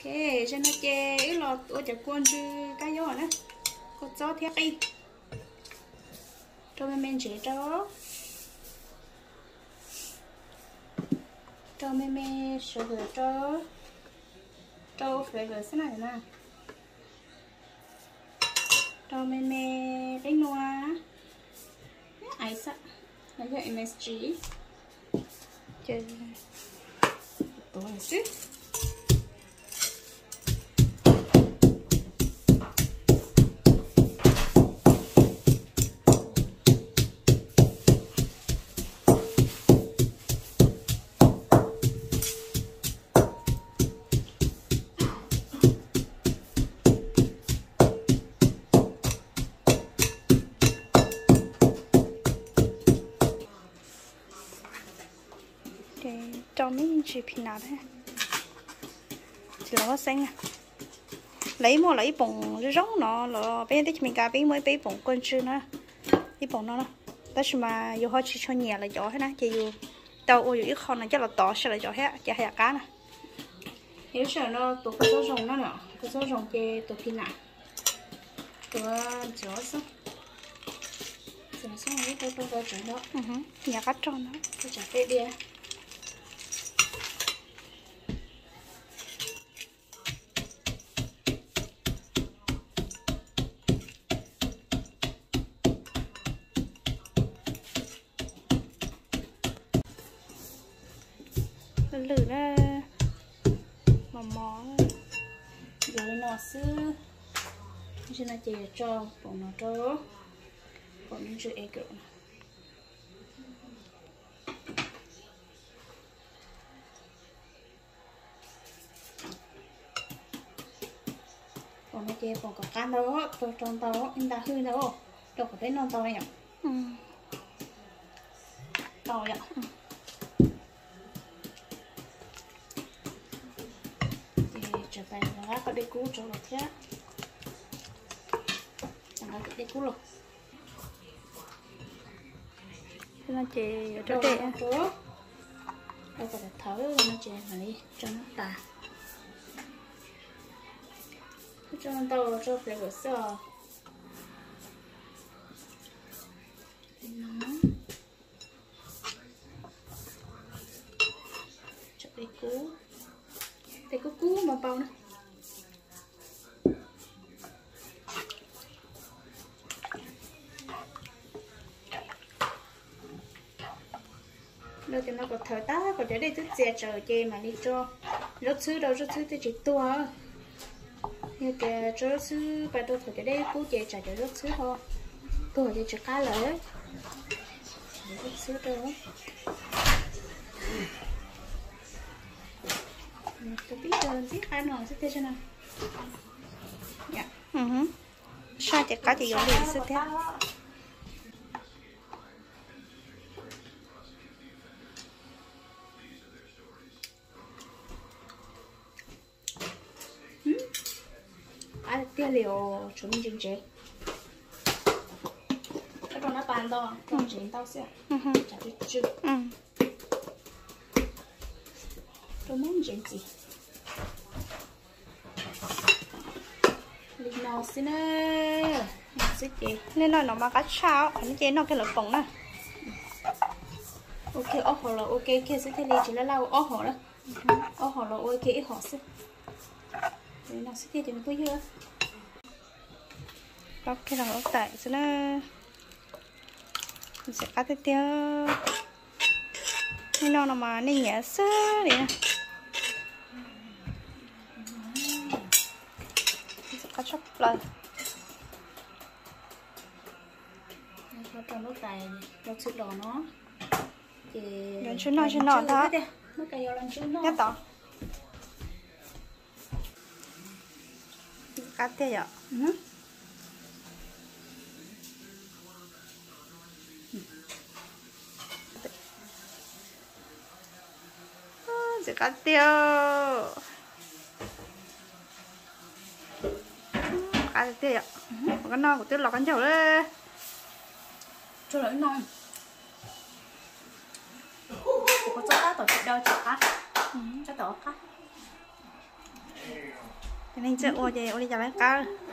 Zaum no ces wb los ua cov kua ntsw kab yaub na, kua txob thiab qij. Rau me me ntsev rau, rau me me sugar rau, rau flavor xwb na na. Rau me me qib nua, ais xwb, no yog M S G. Ces tuav xwb. Rau me ntsis peanut, tsis los huab xeeb na. Lawv ib muaj lawv ib poom zoo zoo no los peb teb chaws Amelikas peb muaj ib poom kua ntsw na, ib poom no na. Tab sis mas yus ho tsis tshua nyiam lawv cov thiab na ces yus tau ua yus ib qho no coj los tov saib lawv cov thiab ces haj yam qab na. Yus sawv no tuav kua txob zoo na, kua txob zoo ces tuav peanut, tuav ntxuav xwb, ntxuav xwb ib rau rau rau tsev no, nyiam qab rau no, tsev peb diav. Lwm na, mos mos, yuav li no xwb. Tab sis no ces yuav tso poom no rau, poom no tsw es kaum no. Poom no ces poom kom qab ntau, rau rau ntau, ib nta hwj ntau, rau kom peb noj ntau yom. Tau yom. Ces tsam pais rov qab qhov dej kub rau los thiab. Rov qab dej kub los. No ces yuav rau dej, rau kom thawv no ces mam li tso nab tas. Tso ntau tso flavor xwb os. Tso dej kub, dej kub kub npau npau na. Lawv tias no kom thawv tag kom cov dej twb txias tsawv ces mam li tso zaub txhwb rau, zaub txhwb thiaj tsis tuag. Yog tias tso zaub txhwb pais rau thaum cov dej kub ces tsam cov zaub txhwb ho tuag ces tsis qab lawm. Zaub txhwb rau. Tus pib rau ntxim qab no xwb tiag no. Saj ces qab ces yuav li xwb thiab. Qab tiag li os, tshuav me ntsis ntsev. Koj rau nab pas ntau, rau ntsev ntau xwb. Tsam tsw tsw. Rau me ntsev ntxiv. Li no xwb na. Xwb ces nej noj no mas qab tshaj, qhov no ces noj kiag lawv poom na. Ua kiag ob hom los ua ke kiag xwb thiaj li tsis laj laj ua ob hom na. Ob hom los ua kiag ib hom xwb. Li no xwb thiaj ces nws tuaj ywg. Plaub kiag los ua taim xwb na. Ntxim qab tiag tiag. Nej noj no mas nej nyiam xwb li na. Ntxim qab tshaj plaws. Rau lub tais, rau txhwb los no, ces yuav ntsw noj ntsw noj ntag. Nyob tod. Qab tiag yom. Ntxim qab tiag. Qab tiag yom. Kuv koj noj kuv twb los qab ncaug lawm. Tsuag lawm no. Kuv txob tab tom tsis daw tsis qab. Tab tom qab. Neeg txawj ua ces ua li cas lawv qab.